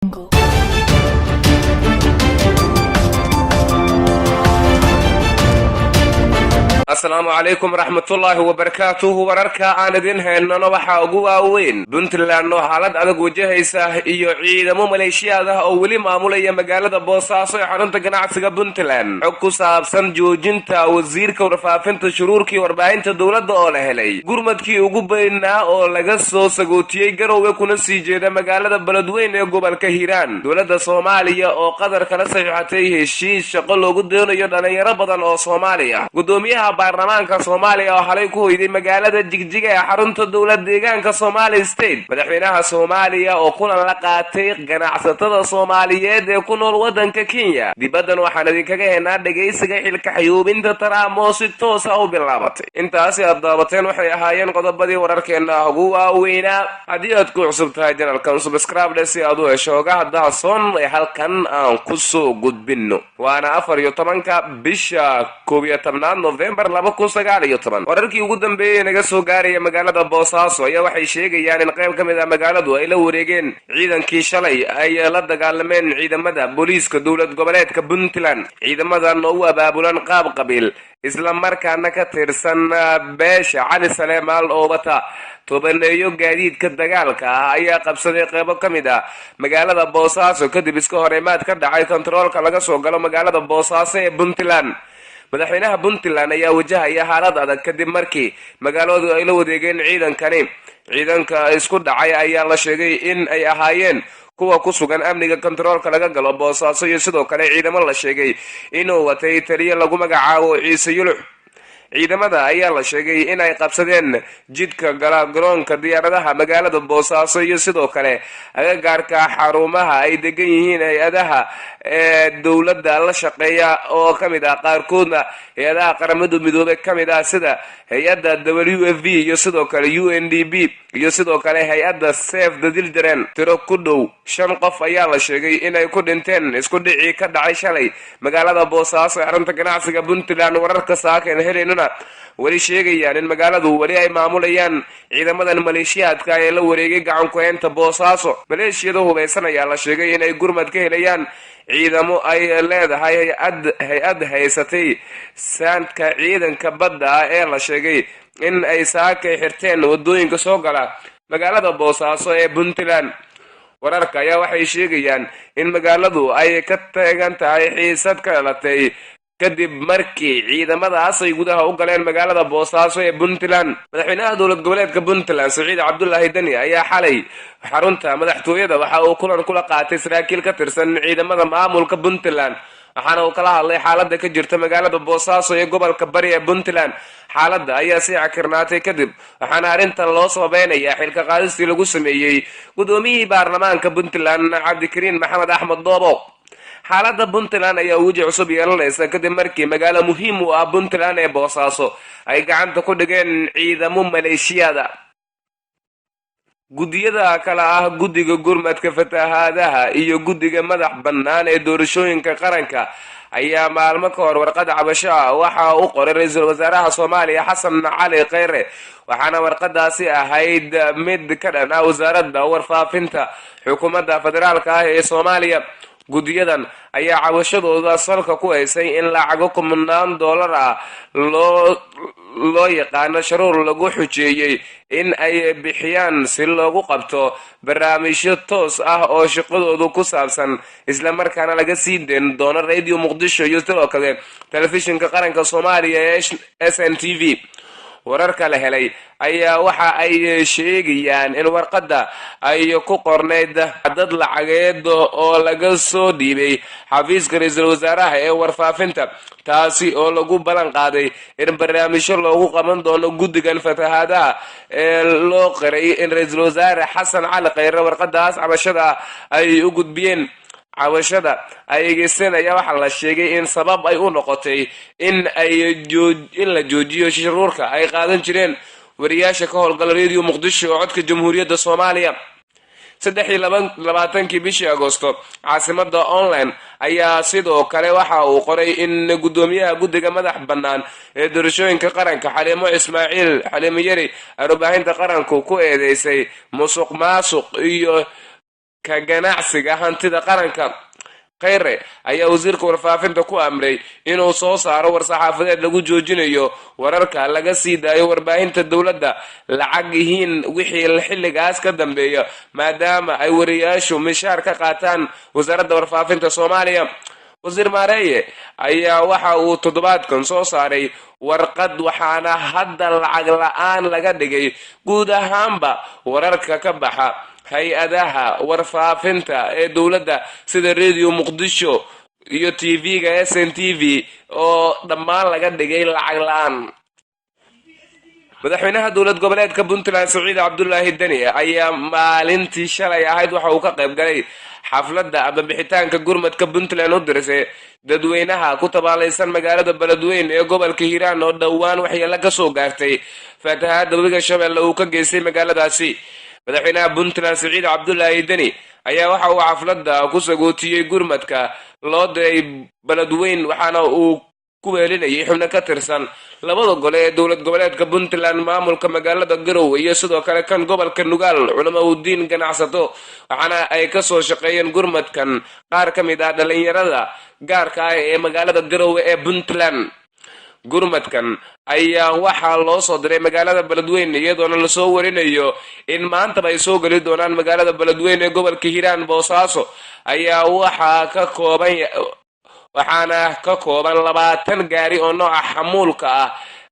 Jungle. Asalaamu calaykum waraxmatullaahi wabarakaatuhu. Wararka aan idin haynano waxaa ugu waaweyn Puntland oo xaalad adag wajahaysa iyo ciidamo maleeshiyaad ah oo weli maamulaya magaalada Boosaaso ee xarunta ganacsiga Puntland. Xog ku saabsan joojinta wasiirka warfaafinta shuruurkii warbaahinta dowladda oo la helay. Gurmadkii ugu baynaa oo laga soo sagootiyey Garowe kuna sii jeeda magaalada Beledweyn ee gobolka Hiiraan. Dowladda Soomaaliya oo Qatar kala saxiixatay heshiis shaqo loogu doonayo dhalinyaro badan oo Soomaaliya. Gudoomiyaha baarlamaanka Soomaaliya oo xalay ku hoyday magaalada Jigjiga ee xarunta dowlad deegaanka Somali State. Madaxweynaha Soomaaliya oo kulan la qaatay ganacsatada Soomaaliyeed ee ku nool waddanka Kenya. Dibaddan waxaan idinkaga heenaa dhegaysiga xilka xayuubinta Trump oo si toosa u bilaabatay. Intaasi aad daabateen waxay ahaayeen qodobadii wararkeenna ugu waaweynaa. Haddii aad ku cusub tahay channelkan, subscribe dhe si aad u hesho ogaha dahsoon ee halkan aan ku soo gudbinno. Waana 14-ka bisha 11aad, November 2019. Wararkii ugu dambeeyey naga soo gaaraya magaalada Boosaaso ayaa waxay sheegayaan in qayb ka mid ah magaaladu ay la wareegeen ciidankii shalay ay la dagaalameen ciidamada booliiska dowlad goboleedka Puntland. Ciidamadan oo u abaabulan qaab qabiil, isla markaana ka tirsan beesha Cali Saleemaal oo wata tobaneeyo gaadiidka dagaalka ah, ayaa qabsaday qeybo ka mid ah magaalada Boosaaso kadib iska horimaad ka dhacay kontaroolka laga soo galo magaalada Boosaaso ee Puntland. Madaxweynaha Puntland ayaa wajahaya xaalad adag kadib markii magaaladu ay la wadeegeen ciidankani. Ciidanka isku dhacay ayaa la sheegay in ay ahaayeen kuwa ku sugan amniga kontaroolka laga galo Boosaaso iyo sidoo kale ciidamo la sheegay inuu watay taliyo lagu magacaabo Ciise Yulux. Ciidamada ayaa la sheegay in ay qabsadeen jidka gala garoonka diyaaradaha magaalada Boosaaso iyo sidoo kale agagaarka xarumaha ay degan yihiin hay-adaha ee dowladda la shaqeeya, oo ka mid ah qaarkoodna hay-adaha Qaramada Midoobey ka mid ah, sida hay-adda WFP iyo sidoo kale UNDP iyo sidoo kale hay-adda Save the Children. Tiro ku dhow shan qof ayaa la sheegay inay ku dhinteen isku dhicii ka dhacay shalay magaalada Boosaaso ee xarunta ganacsiga Puntland. Wararka saaken helaynuna weli sheegayaan in magaaladu weli ay maamulayaan ciidamadan maleeshiyaadka ee la wareegay gacan ku-heynta Boosaaso. Maleeshiyada hubaysan ayaa la sheegay inay gurmad ka helayaan ciidamo ay leedahay hay-ad haysatay saanka ciidanka badda ah ee la sheegay in ay saakay xirteen wadooyinka soo gala magaalada Boosaaso ee Puntland. Wararka ayaa waxay sheegayaan in magaaladu ay ka teegan tahay xiisad ka dhalatay kadib markii ciidamadaas ay gudaha u galeen magaalada Boosaaso ee Puntland. Madaxweynaha dowlad goboleedka Puntland, Saciid Cabdulaahi Deni, ayaa xalay xarunta madaxtooyada waxa uu kulan kula qaatay saraakiil ka tirsan ciidamada maamulka Puntland, waxaana uu kala hadlay xaaladda ka jirta magaalada Boosaaso ee gobolka Bari ee Puntland. Xaaladda ayaa sii cakirnaatay kadib, waxaana arrintan loo sababeynayaa xilka qaadistii lagu sameeyey guddoomiyihii baarlamaanka Puntland, Cabdikariin Maxamed Axmed Doobo. Xaaladda Puntland ayaa weji cusub yeelanaysa kadib markii magaalo muhiim u ah Puntland ee Boosaaso ay gacanta ku dhigeen ciidamo maleeshiyada. Guddiyada kale ah guddiga gurmadka fatahaadaha iyo guddiga madax bannaan ee doorashooyinka qaranka ayaa maalmo ka hor warqad cabasho ah waxa u qoray ra-iisul wasaaraha Soomaaliya, Xasan Cali Kheyre, waxaana warqadaasi ahayd mid ka dhan ah wasaaradda warfaafinta xukuumadda federaalka ah ee Soomaaliya. Guddiyadan ayaa cabashadooda salka ku haysay in lacago kumanaan dollar ah loo yaqaano sharuur lagu xujeeyey in ay bixiyaan si loogu qabto barnaamijyo toos ah oo shaqadoodu ku saabsan, islamarkaana laga sii deyn doono Radio Muqdisho iyo sidoo kale telefishinka qaranka Soomaaliya ee SNTV. Wararka la helay ayaa waxa ay sheegayaan in warqadda ay ku qornayd dad lacageed oo laga soo dhiibay xafiiska ra-iisul wasaaraha ee warfaafinta, taasi oo lagu ballan qaaday in barnaamijyo loogu qaban doono guddigan fatahaadaha ee loo qiray in ra-iisul wasaare Xasan Cali Kheyre warqadaas cabashada ay u gudbiyeen. Cabashada ay egeysteen ayaa waxaa la sheegay in sabab ay u noqotay in la joojiyo shuruurka ay qaadan jireen wariyaasha ka howlgala Radio Muqdisho oo codka Jamhuuriyadda Soomaaliya. 23-kii bishii Agosto, Caasimada Online ayaa sidoo kale waxa uu qoray in guddoomiyaha guddiga madax bannaan ee doorashooyinka qaranka, Xaliimo Ismaaciil Xaliimo Yari, warbaahinta qaranku ku eedeysay musuq maasuq iyo Ka ganacsiga hantida qaranka. Kheyre ayaa wasiirka warfaafinta ku amray inuu soo saaro war-saxaafadeed lagu joojinayo wararka laga sii daayo warbaahinta dowladda lacag yihiin wixii xilligaas ka dambeeya, maadaama ay wariyaashu mishaar ka qaataan Wasaaradda Warfaafinta Soomaaliya. Wasiir Maareeye ayaa waxa uu toddobaadkan soo saaray warqad, waxaana hadda lacag la-aan laga dhigay guud ahaanba wararka ka baxa hay-adaha warfaafinta ee dowladda, sida Radio Muqdisho iyo TV-ga SNTV, oo dhammaan laga dhigay lacag la-aan. Madaxweynaha dowlad goboleedka Puntland, Saciid Cabdulaahi Deni, ayaa maalintii shalay ahayd waxa uu ka qayb galay xafladda ama bixitaanka gurmadka Puntland u dirisay dadweynaha ku tabaalaysan magaalada Beledweyne ee gobolka Hiiraan, oo dhowaan waxyeelo kasoo gaartay fatahaada webiga Shabeelle uu ka geystay magaaladaasi. Madaxweynaha Puntland, Saciid Cabdulaahi Deni, ayaa waxa uu xafladda ku sagootiyey gurmadka loo diray Beledweyn, waxaana uu ku weelinayay xubno ka tirsan labada gole ee dowlad goboleedka Puntland, maamulka magaalada Garowe iyo sidoo kale kan gobolka Nugaal, culamo udiin, ganacsato, waxaana ay kasoo shaqeeyeen gurmadkan qaar ka mid ah dhalinyarada gaarka ah ee magaalada Garowe ee Puntland. Gurmadkan ayaa waxaa loo soo diray magaalada Beledweyne, iyadoona lasoo warinayo in maantaba ay soo geli doonaan magaalada Beledweyne ee gobolka Hiiraan. Boosaaso ayaa waxaa ka kooban waxaana ka kooban 20 gaari oo nooca xamuulka ah,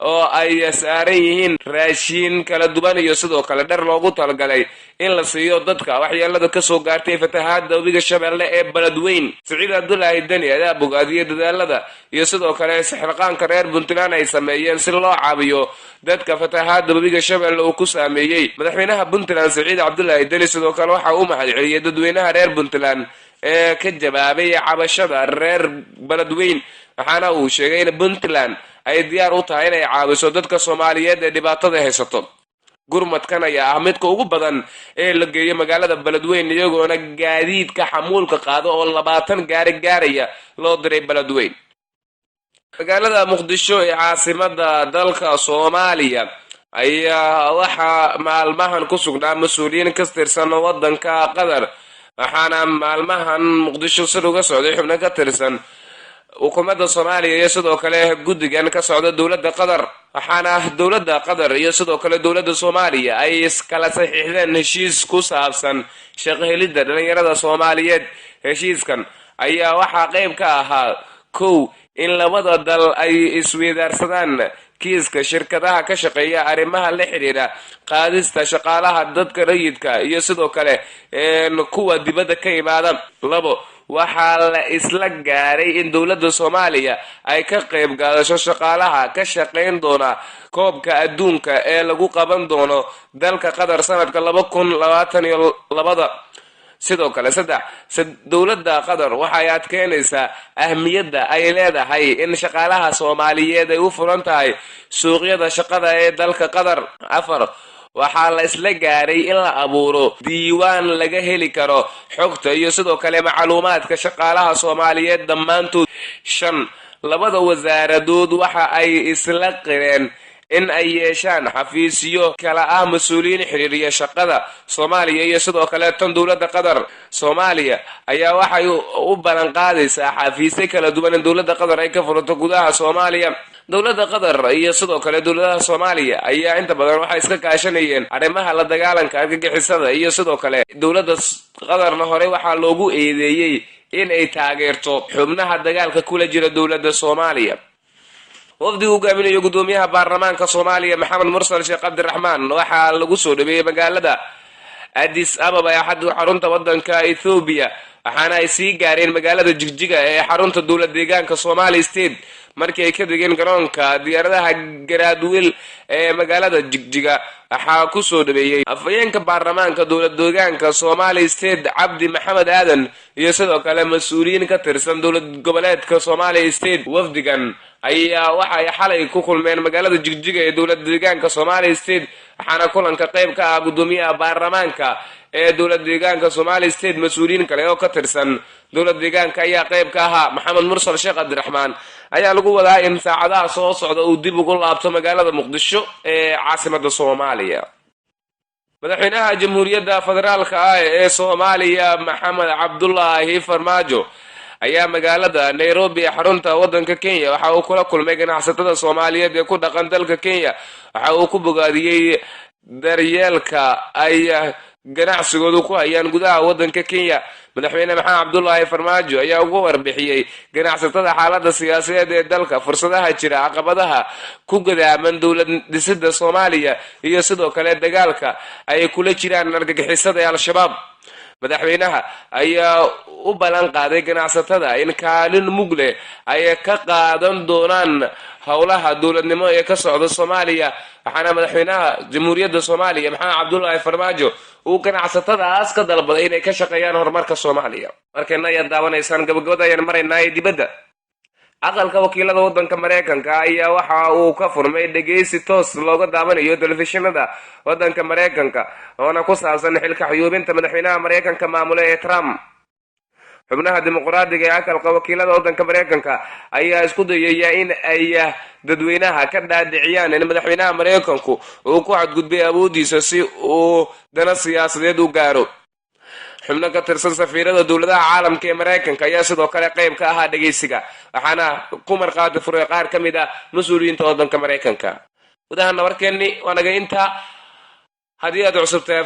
oo ay saaran yihiin raashiin kala duwan iyo sidoo kale dhar loogu talagalay in la siiyo dadka waxyeelada kasoo gaartay fatahaada webiga Shabeelle ee Beledweyn. Saciid Cabdulaahi Deni ayaa bogaadiyey dadaalada iyo sidoo kale sixirqaanka reer Puntland ay sameeyeen si loo caawiyo dadka fatahaada webiga Shabeelle uu ku saameeyey. Madaxweynaha Puntland, Saciid Cabdulaahi Deni, sidoo kale waxa uu mahadceliyey dadweynaha reer Puntland ee ka jawaabay cabashada reer Beledweyn, waxaana uu sheegay in Puntland ay diyaar u tahay inay caawiso dadka Soomaaliyeed ee dhibaatada haysato. Gurmadkan ayaa ah midka ugu badan ee la geeyo magaalada Beledweyn, iyagoona gaadiidka xamuulka qaado oo 20 gaari gaaraya loo diray Beledweyn. Magaalada Muqdisho ee caasimada dalka Soomaaliya ayaa waxaa maalmahan ku sugnaa mas-uuliyiin ka tirsan wadanka Qatar, waxaana maalmahan Muqdisho sir uga socday xubno ka tirsan xukuumadda Soomaaliya iyo sidoo kale guddigan ka socda dowladda Qatar, waxaana dowladda Qatar iyo sidoo kale dowladda Soomaaliya ay iskala saxiixdeen heshiis ku saabsan shaqo helidda dhalinyarada Soomaaliyeed. Heshiiskan ayaa waxaa qayb ka ahaa, kow, in labada dal ay isweydaarsadaan kiiska shirkadaha ka shaqeeya arrimaha la xidhiidha qaadista shaqaalaha dadka rayidka iyo sidoo kale kuwa dibadda ka imaada. Labo, waxaa la isla gaaray in dowladda Soomaaliya ay ka qayb qaadasho shaqaalaha ka shaqayn doona koobka adduunka ee lagu qaban doono dalka Qatar sanadka 2022-da. Sidoo kale, saddex, dowladda Qatar waxay adkeynaysaa ahmiyadda ay leedahay in shaqaalaha Soomaaliyeed ay u furan tahay suuqyada shaqada ee dalka Qatar. Afar, waxaa la isla gaaray in la abuuro diiwaan laga heli karo xogta iyo sidoo kale macluumaadka shaqaalaha Soomaaliyeed dhammaantood. Shan, labada wasaaradood waxa ay isla qireen in ay yeeshaan xafiisyo kala ah mas-uuliyiin xiriiriya shaqada Soomaaliya iyo sidoo kale tan dowladda Qatar. Soomaaliya ayaa waxay u ballan qaadaysaa xafiisyo kala duwan in dowladda Qatar ay ka furato gudaha Soomaaliya. Dowladda Qatar iyo sidoo kale dowladaha Soomaaliya ayaa inta badan waxay iska kaashanayeen arrimaha la dagaalanka argagixisada, iyo sidoo kale dowladda Qatarna horey waxaa loogu eedeeyey in ay taageerto xubnaha dagaalka kula jira dowladda Soomaaliya. Wafdigu hogaaminayo gudoomiyaha baarlamaanka Soomaaliya, Maxamed Mursal Sheekh Cabdiraxmaan, waxaa lagu soo dhaweeyey magaalada Addis Ababa ee xarunta wadanka Ethoobiya, waxaana ay sii gaareen magaalada Jigjiga ee xarunta dowlad deegaanka Somali State. Markii ay ka degeen garoonka diyaaradaha Garaadwiil ee magaalada Jigjiga, waxaa kusoo dhaweeyey afhayeenka baarlamaanka dowlad deegaanka Somali State, Cabdi Maxamed Aadan, iyo sidoo kale mas-uuliyiin ka tirsan dowlad goboleedka Somali State. Wafdigan ayaa waxa ay xalay ku kulmeen magaalada Jigjiga ee dowlad deegaanka Somali State, waxaana kulanka qayb ka ah gudoomiyaha baarlamaanka ee dowlad deegaanka Somali State. Mas-uuliyiin kale oo ka tirsan dowlad deegaanka ayaa qayb ka ahaa. Maxamed Mursal Sheekh Cabdiraxmaan ayaa lagu wadaa in saacadaha soo socda uu dib ugu laabto magaalada Muqdisho ee caasimada Soomaaliya. Madaxweynaha Jamhuuriyadda Federaalka ah ee Soomaaliya, Maxamed Cabdulaahi Farmaajo, ayaa magaalada Nairobi ee xarunta waddanka Kenya waxa uu kula kulmay ganacsatada Soomaaliyeed ee ku dhaqan dalka Kenya. Waxa uu ku bogaadiyey daryeelka ay ganacsigoodu ku hayaan gudaha waddanka Kenya. Madaxweyne Maxamed Cabdulaahi Farmaajo ayaa uga warbixiyey ganacsatada xaalada siyaasadeed ee dalka, fursadaha jira, caqabadaha ku gadaaman dowlad dhisida Soomaaliya iyo sidoo kale dagaalka ay kula jiraan argagixisada ee Al-Shabaab. Madaxweynaha ayaa u ballan qaaday ganacsatada in kaalin mug leh ay ka qaadan doonaan howlaha dowladnimo ee ka socda Soomaaliya. Waxaana madaxweynaha Jamhuuriyadda Soomaaliya, Maxamed Cabdulaahi Farmaajo, uu ganacsatadaas ka dalbaday inay ka shaqeeyaan horumarka Soomaaliya. Markayna ayaad daawanaysaan, gabagabada ayaan maraynaa ee dibadda. Aqalka Wakiilada waddanka Maraykanka ayaa waxa uu ka furmay dhegeysi toos looga daawanayo telefishinada waddanka Maraykanka, oona ku saabsan xilka xuyuubinta madaxweynaha Maraykanka maamule ee Trump. Xubnaha Dimuqraadiga ee Aqalka Wakiilada waddanka Maraykanka ayaa isku dayaya in ay dadweynaha ka dhaadhiciyaan in madaxweynaha Maraykanku uu ku xadgudbay awoodiisa si uu dana siyaasadeed u gaaro. Xubno ka tirsan safiirada dowladaha caalamka ee Maraykanka ayaa sidoo kale qayb ka ahaa dhegeysiga, waxaana ku markhaati furay qaar ka mid ah mas-uuliyiinta waddanka Maraykanka. Gudahana warkeeni waa naga intaa. Haddii aad cusub tahay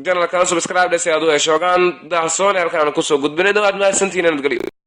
channelkan, subscribe si aad u hesho ogaan dahsoon halkan aan kusoo gudbinay. Waad mahadsantihiin, nabadgelyo.